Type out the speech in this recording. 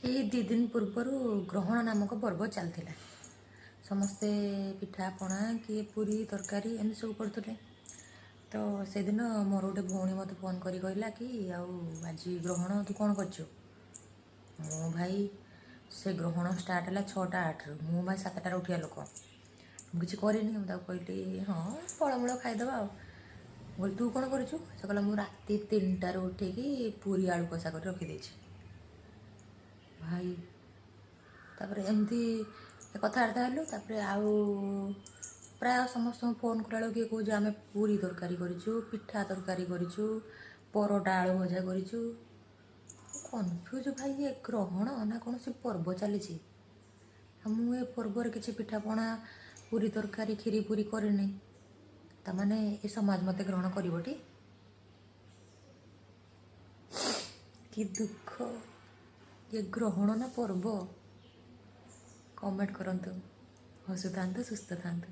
ଏଇ 2 ଦିନ ପୂର୍ବରୁ ଗ୍ରହଣ ନାମକ ପର୍ବ ଚାଲିଥିଲା। ସମସ୍ତେ ପିଠାପଣା, କିଏ ପୁରୀ ତରକାରୀ ଏମିତି ସବୁ କରୁଥିଲେ। ତ ସେଦିନ ମୋର ଗୋଟେ ଭଉଣୀ ମୋତେ ଫୋନ୍ କରି କହିଲା କି ଆଉ ଆଜି ଗ୍ରହଣ, ତୁ କ'ଣ କରିଛୁ? ମୁଁ ଭାଇ, ସେ ଗ୍ରହଣ ଷ୍ଟାର୍ଟ ହେଲା 6ଟା 8ରୁ, ମୁଁ ଭାଇ 7ଟାରେ ଉଠିବା ଲୋକ, ମୁଁ କିଛି କରିନି। ମୁଁ ତାକୁ କହିଲି, ହଁ, ଫଳମୂଳ ଖାଇଦେବା। ଆଉ ମୁଁ କହିଲି, ତୁ କ'ଣ କରିଛୁ? ସେ କହିଲା, ମୁଁ ରାତି 3ଟାରୁ ଉଠିକି ପୁରୀ ଆଳୁ କଷା କରି ରଖିଦେଇଛି ଭାଇ। ତାପରେ ଏମିତି କଥାବାର୍ତ୍ତା ହେଲୁ। ତାପରେ ଆଉ ପ୍ରାୟ ସମସ୍ତଙ୍କୁ ଫୋନ୍ କଲାବେଳକୁ କିଏ କହୁଛି ଆମେ ପୁରୀ ତରକାରୀ କରିଛୁ, ପିଠା ତରକାରୀ କରିଛୁ, ପରଟା ଆଳୁ ଭଜା କରିଛୁ। କନଫ୍ୟୁଜ୍ ଭାଇ, ଏ ଗ୍ରହଣ ନା କୌଣସି ପର୍ବ ଚାଲିଛି? ଆଉ ମୁଁ ଏ ପର୍ବରେ କିଛି ପିଠାପଣା, ପୁରୀ ତରକାରୀ, କ୍ଷୀରି ପୁରୀ କରିନି, ତାମାନେ ଏ ସମାଜ ମୋତେ ଗ୍ରହଣ କରିବଟି? କି ଦୁଃଖ! ଏ ଗ୍ରହଣ ନା ପର୍ବ? କମେଣ୍ଟ କରନ୍ତୁ। ହସୁଥାନ୍ତୁ, ସୁସ୍ଥ ଥାନ୍ତୁ।